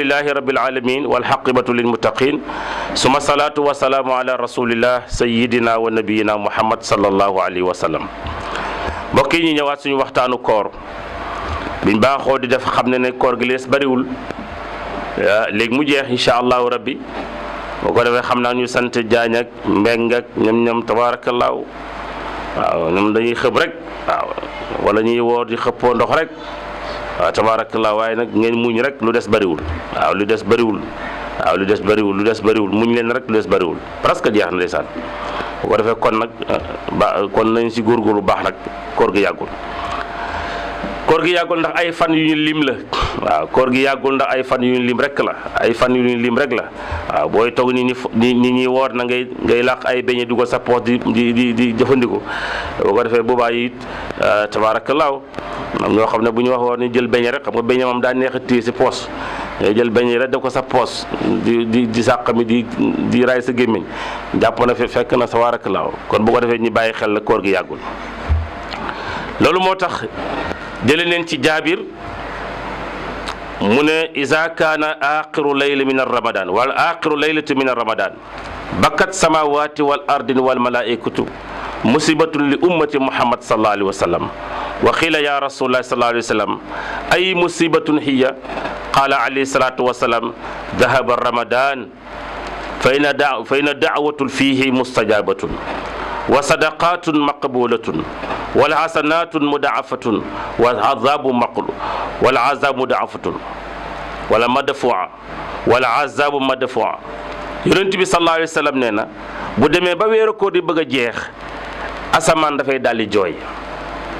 alhamdulillahi rabbil alamin wal aqibatu lil muttaqin suma salatu wa salamu ala rasulillah sayyidina wa nabiyina muhammad sallallahu alayhi wa sallam. mbokk yi ñu ñëwaat suñu waxtaanu koor biñ baaxoo di def xam ne koor gi lees bariwul léegi mu jeex incha allahu rabbi boo ko defee xam naa ñu sant jaañ ak mbeng ak ñoom tabaarakallaahu waaw ñoom dañuy xëb rek waaw wala ñuy woor di xëppoo ndox rek waaw tabaarakallaahu waaye nag ngeen muñ rek lu des bariwul waaw lu des bariwul muñ leen rek lu des bariwul presque jeex na ndeysaan boo ko defee kon nag kon nañ si góorgóorlu baax nag koor gi yàggul ndax ay fan yu ñu lim la waaw koor gi yàggul ndax ay fan yu ñu lim rek la waaw booy toog ni ñi woor na ngay làq ay beñe dugal sa poos di jëfandikoo boo ko defee boobaa it tabaarakallaahu am ñoo xam ne bu ñu wax woon ni jël beñe rek xam nga beñe moom daa neex a téye si poos ngay jël beñe rek def ko sa poos di sàq mi di raay sa gémmiñ jàpp na fekk na tabaarakallaahu kon bu ko defee ñu bàyyi xel la koor gi yàggul loolu moo tax jële leen ci jaabir mu ne iza kaana axiru layla min arramadan wala axiru laylati min arramadan bakkat samawati wal ardin wal malaikatu musibatun li ummati muhammad sallallahu alayhi wa sallam wa qiila ya rasulullah sallallahu alayhi wa sallam ay musibatun hiya qala alayhi salatu wa salam dahaba ramadan fa inna da'watun fihi mustajabatun wa sadaqatun maqbulatun wal hasanatun mudaafatun wal azabu maqlu wal azabu mudaafatun wala madfua wala azabu madfua. yonent bi sallallahu alayhi wa sallam nee na bu demee ba weeru koor di bëgg a jeex asamaan dafay daal di jooy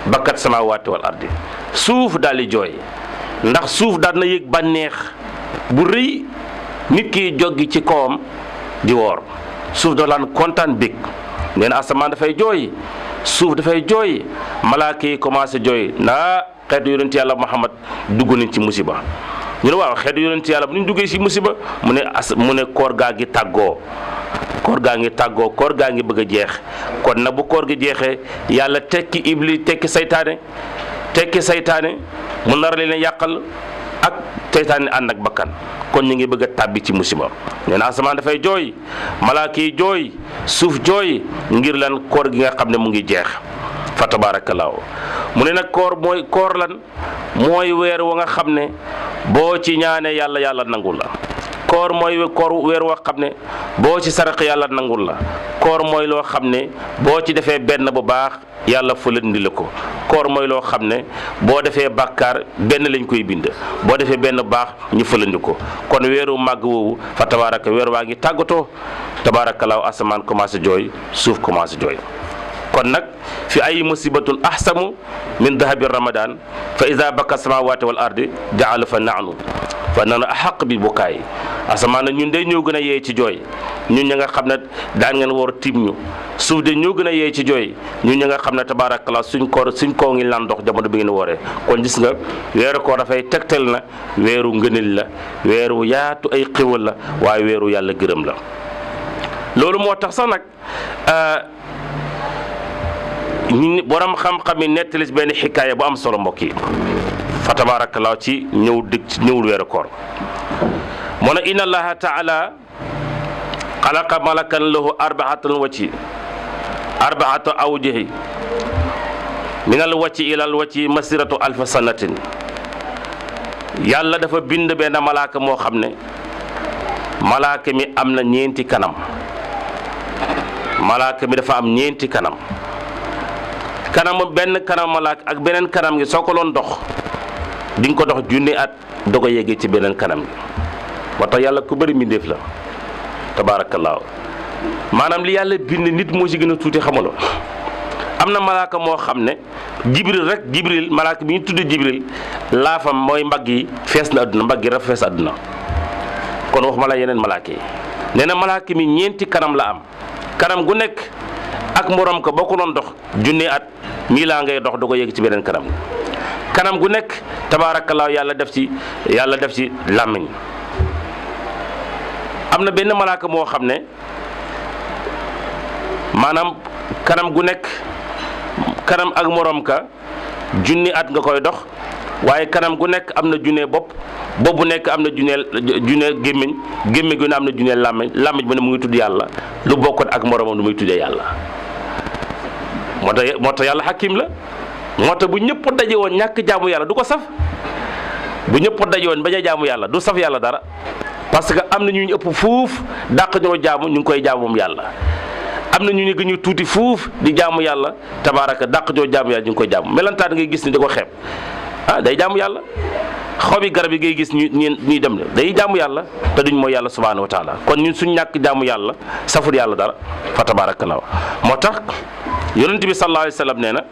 bakkat samaawaati wal ardi suuf daal di jooy ndax suuf daal na yëg bànneex bu rëy nit ki joggi ci kawam di woor suuf da laan kontaan bég nee na asamaan dafay jooy suuf dafay jooy malaaka yi commencé jooy naa xeetu yonent yàlla Muhammad dugg nañ ci musiba. ñu ne waaw xeetu yonent yàlla bu ñu duggee ci musiba mu ne koor gaa ngi tàggoo koor gaa ngi bëgg a jeex kon nag bu koor gi jeexee yàlla tekki iblis tekki saytaane mu nar leen a yàqal ak saytaane ànd ak bakkan kon ñu ngi bëgg a tàbbi ci musiba. nee na asamaan dafay jooy malaaka yi jooy suuf jooy ngir lan koor gi nga xam ne mu ngi jeex fa tabaarakallaahu mu ne nag koor lan mooy weer wa nga xam ne boo ci ñaanee yàlla nangul la. koor mooy weer woo xam ne boo ci sarax yàlla nangul la. koor mooy loo xam ne boo ci defee benn bu baax yàlla fëlandi la ko. koor mooy loo xam ne boo defee bàkkaar benn lañ koy bind boo defee benn baax ñu fëlandi ko kon weeru màgg woowu fa tabaaraka weer waa ngi tàggatoo tabaarakallaahu asamaan commencé jooy suuf commencé jooy. kon nag fi ay musibatun ahsamu min dahabi ramadan fa ida baka samawati wal ardi jaala fa nahnu ahaq bi bukaay asamaan na ñun de ñoo gën a yee ci jooy ñun ña nga xam ne daan ngeen war tiim ñu suuf de ñoo gën a yee ci jooy ñun ña nga xam ne tabaarakallaa suñ koo ngi lan dox jamono bi ngeen wooree kon gis nga weeru koor dafay tegtal na weeru ngënil la weeru yaatu ay xéwal la waaye weeru yàlla gërëm la. loolu moo tax sax nag borom xam-xam yi nettali ci benn xikaaya bu am solo mbokk yi fa tabaarakallaa ci ñëwul weeru koor mu ne inna allaha taala xalaqa malakan lahu arbaatan awjuhi min al wacci ila al wacci masiratu alfa sanatin yàlla dafa bind benn malaaka moo xam ne malaaka mi am na ñeenti kanam malaaka mi dafa am ñeenti kanam benn kanam malaaka ak beneen kanam gi soo ko doon dox di nga ko dox junni at doog a yeggee ci beneen kanam gi moo tax yàlla ku bëri mbindéef la tabaarakallaahu maanaam li yàlla bind nit moo ci gën a tuuti xamaloo am na malaaka moo xam ne jibril malaaka bi ñu tudd jibril laafam mooy mbagg yi fees na àdduna mbagg yi rek fees àdduna kon waxuma la yeneen malaaka yi nee na malaaka mi ñeenti kanam la am kanam gu nekk ak morom ko boo ko doon dox junni at mii laa ngay dox doog a yegg ci beneen kanam gu nekk tabaarakallaahu yàlla def ci làmmiñ am na benn malaaka moo xam ne maanaam kanam gu nekk kanam ak morom ka junni at nga koy dox waaye kanam gu nekk am na junne bopp boobu nekk am na juneel gémmiñ gu ne am na juneel làmmiñ bu ne mu ngi tudd yàlla lu bokkoon ak moromam lu muy tuddee yàlla. moo tax yàlla xakim la. moo tax bu ñëpp daje woon ñàkk jaamu yàlla du ko saf, bu ñëpp daje woon bañ a jaamu yàlla du saf yàlla dara, parce que am na ñu ëpp fuuf dàq ñoo jaamu ñu ngi koy jaamu moom yàlla. am na ñu gën ñu tuuti fuuf di jaamu yàlla tabaaraka dàq ñoo jaamu yàlla ñu ngi koy jaamu. melantaan ngay gis ni da ko xeeb day jaamu yàlla. xobi garab yi ngay gis ñuy dem day jaamu yàlla te duñ mooy yàlla subhaanahu wa taala. kon ñun suñ ñàkk jaamu yàlla saful yàlla dara fa tabaarakallaahu. moo tax yonent bi sallallaahu alayhi wa sallam nee na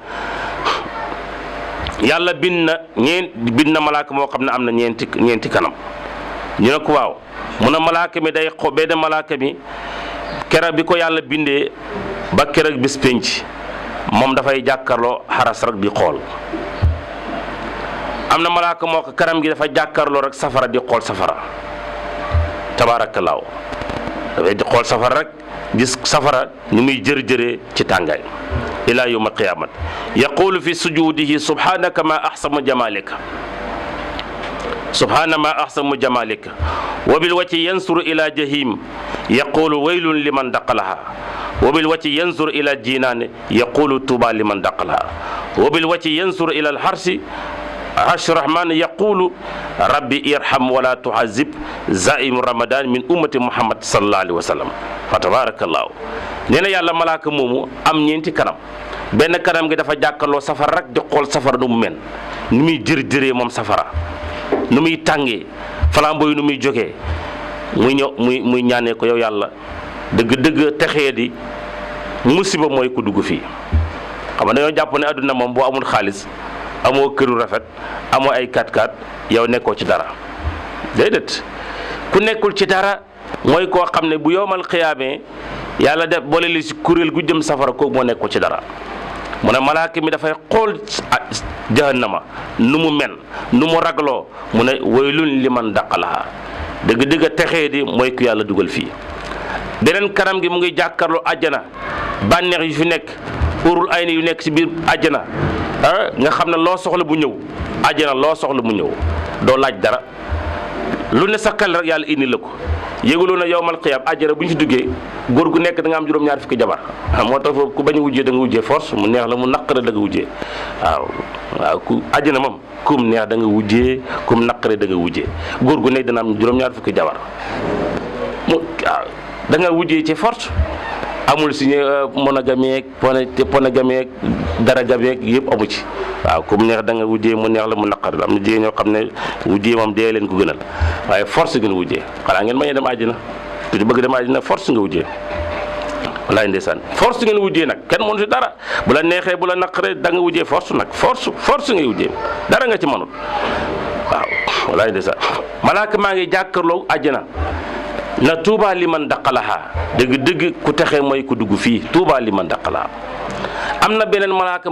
yàlla bind na malaaka moo xam ne am na ñeenti kanam. ñu ne ko waaw mu ne malaaka mi day benn malaaka mi keroog bi ko yàlla bindee ba keroog bis pénc moom dafay jàkkaarloo xaras rek di xool. am na malaaka moo ko kanam gi dafa jàkkaarloo rek safara di xool safara tabaarakallaahu dafay di xool safara rek gis safara ni muy jëree ci tàngaay ila yawm alqiyamat yaqulu fi sujudihi subhanaka ma ahsanu jamalika wa bil wajhi yansuru ila jahim yaqulu waylun liman daqalaha wa bil wajhi yansuru ila jinaan yaqulu tuba liman daqalaha wa bil wajhi yansuru ila alharshi rahman yaqulu rabbi irham wala tuhazib zaimu ramadan min ummati muhammad sallallahu alayhi wa sallam fa tabarakallahu. nee na yàlla malaaka moomu am ñeenti kanam. benn kanam gi dafa jàkkaloo safara rek di xool safara nu mu mel nu muy jëree moom safara nu muy tàngee flambeau yi nu muy jógee muy ñëw muy ñaanee ko yow yàlla dëgg texee di musiba mooy ku dugg fii. xam nga dañoo jàpp ne adduna moom boo amul xaalis amoo këru rafet amoo ay 4x4 yow nekkoo ci dara déedéet ku nekkul ci dara mooy koo xam ne bu yowmal xiyaamee yàlla def boole li si kuréel gu jëm safara kooku moo nekkul ci dara. mu ne malaaka mi dafay xool jahannama nu mu mel nu mu ragloo mu ne waylun liman daqalaha dëgg texee di mooy ku yàlla dugal fii. beneen kanam gi mu ngi jàkkaarloo àjjana bànneex yu fi nekk urul ayni yu nekk ci biir àjjana nga xam ne loo soxla bu ñëw àjjana loo soxla mu ñëw doo laaj dara lu ne sa xel rek yàlla indi la ko. yëguloo na yowmal qiyaam àjjana bu ñu ci duggee góor gu nekk da nga am juróom-ñaar fukki jabar moo tax foofu ku bañ a wujjee da nga wujjee force mu neex la mu naqare da nga wujjee waaw ku àjjana moom kum neex da nga wujjee kum naqare da nga wujjee góor gu nekk dana am juróom-ñaar fukki jabar waaw da nga wujjee ci force. amul signé monogamie ak polygamie ak daragamie ak yëpp amu ci waaw ku mu neex da nga wujjee mu neex la mu naqar am na jigéen ñoo xam ne wujjee moom dee leen ko gënal waaye force gën a wujjee xanaa ngeen bañ a dem àjjina tu bëgg dem àjjina force nga wujjee walaay ndeysaan force ngeen wujjee nag kenn mënu si dara bu la neexee bu la naqaree da nga wujjee force nag force ngay wujjee dara nga ci mënul waaw walaay ndeysaan malaaka maa ngi jàkkaarloo àjjana na tuuba li man daqalaha dëgg ku texee mooy ku dugg fii tuuba li man daqalaha. am na beneen malaaka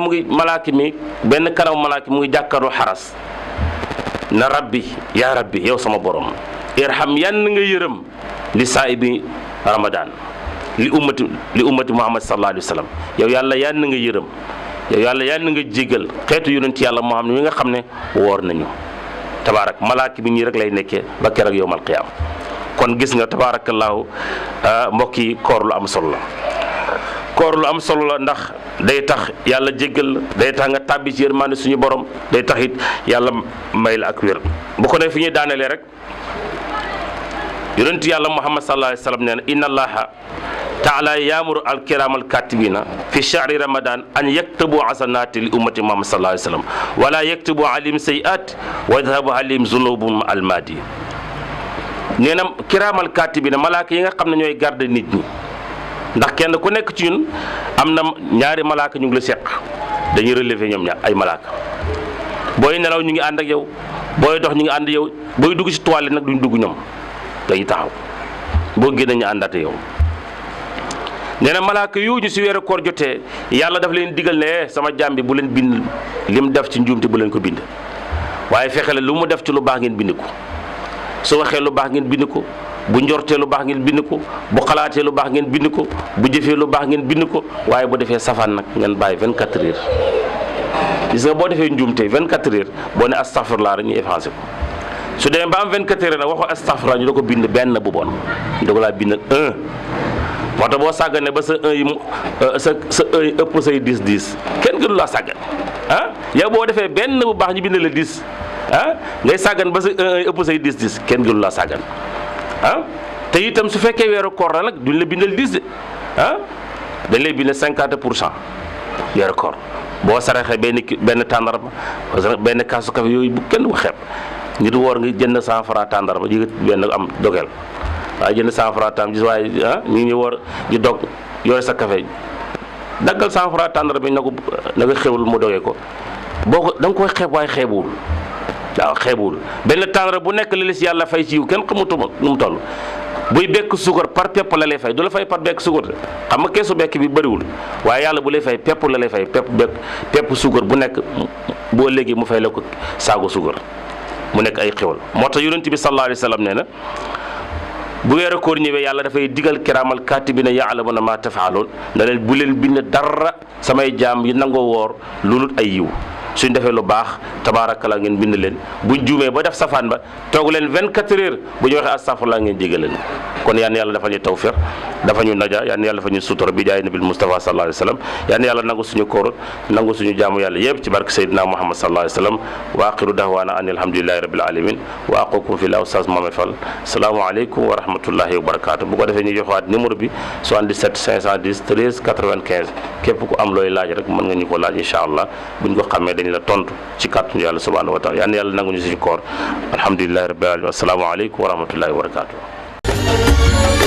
benn kanam malaaka mu ngi jàkkaarloo xaras na rabbi yaa rabbi yow sama borom irham yann nga yërëm li saa'ibi ramadan li ummati muhammad sallallahu alayhi wa sallam yow yàlla yann nga yërëm yow yàlla yann nga jégal xeetu yonent yàlla moo xam ne mi nga xam ne woor nañu tabaarak malaaka bi ñii rek lay nekkee ba keroog yowmal qiyaam. kon gis nga tabaarakallaahu mbokk yi koor lu am solo la ndax day tax yàlla jéggal la day tax nga tàbbi ci yërmande suñu borom day tax it yàlla may la ak wér. bu ko def fi ñuy daanelee rek yonent yàlla muhammad sallallahu alayhi wa sallam nee na inna allaha taala yaamuru alkiram alkatibina fi shahri ramadan an yaktubu hasanati li ummati muhammad sallallahu alayhi wa sallam wala yaktubu alim sayiat wa yadhabu alim zunubum almadi. nee na kiraamal kaatibiina malaaka yi nga xam ne ñooy garde nit ñi ndax kenn ku nekk ci ñun am na ñaari malaaka ñu ngi la seq dañuy relever ñoom ñaar ay malaaka booy nelaw ñu ngi ànd ak yow booy dox ñu ngi ànd yow booy dugg ci toilette nag duñ dugg ñoom dañuy taxaw boo génne ñu àndaate yow. nee na malaaka yu ñu si weeru koor jotee yàlla daf leen digal ne sama jaam bi bu leen bind lim def ci njuumte bu leen ko bind waaye fexe la lu mu def ci lu baax ngeen bind ko. su waxee lu baax ngeen bind ko bu njortee lu baax ngeen bind ko bu xalaatee lu baax ngeen bind ko bu jëfee lu baax ngeen bind ko waaye bu defee safaan nag ngeen bàyyi 24 heures. gis nga boo defee njuumte 24 heures boo ne astaghfirullah rek ñu effacé ko su demee ba am 24 heures nag waxoo astafurlah ñu da ko bind benn bu bon ñu da ko laa bindal 1 moo tax boo sàggane ba sa 1 yi sa 1 yi ëpp say 10 kenn gënu laa sàggan yow boo defee benn bu baax ñu bind la 10 ngay sàggan ba sa 1 yi ëpp say 10 kenn gënu laa sàggan te itam su fekkee weeru koor la nag duñ la bindal 10 de dañ lay bindal 50% weeru koor boo saraxee benn tàndarma benn kaasu kafe yooyu bu kenn bu xeeb nit woor nga jënd 100 francs tàndarma yëgat benn am dogeel waaye jënd 100 francs tam gis waaye ñu ngi woor ñu dog yore sa café daggal 100 francs tàndarma bi na nga xewul mu dogee ko boo ko da nga koy xeeb waaye xeebuwul waaw xeebuwul benn tàndarma bu nekk li si yàlla fay ci yiw kenn xamutuma nu mu toll buy bekk suukar par pepp la lay fay du la fay par bekk suukar xam nga keesu bekk bi bëriwul waaye yàlla bu lay fay pepp la lay fay pepp suukar bu nekk boo léegi mu fay la ko saago suukar mu nekk ay xewal moo tax yonent bi sallallahu alayhi wa sallam nee na bu weeru koor ñëwee yàlla dafay digal kiraamal kaatibina ya'lamuna ma taf'aluun na leen bu leen bind dara samay jaam yi nangoo woor lu dul ay yiw suñ defee lu baax tabaarakallaa ngeen bind leen buñ juumee ba def safaan ba toog leen 24 heures bu ñu waxee astafurlaa ngeen jégal leen kon yal na yàlla dafa ñu tawfiq dafa ñu naja yal na yàlla dafa ñu sutura bi jaay nabil Mustafa sallallahu alayhi wa sallam yal na yàlla nangu suñu koor nangu suñu jaamu yàlla yëpp ci barke Seydina Muhammad sallallahu alayhi wa sallam wa axiru dahwaana an alhamdulillahi rabbil alamin wa aqukum fi la Oustaz Mohamed Fall salaamu aleykum wa rahmatullahi wa barakaatu bu ko defee ñu joxaat numéro bi 77 510 13 95 képp ku am looy laaj rek mën nga ñu ko laaj incha allah buñ ko xamee dañu la tontu ci kàttanu yàlla subhanahu wa taala yal na yàlla nangu ñu suñu koor alhamdulillahi rabbil alamin assalaamu aleykum wa rahmatullahi wa barakaatu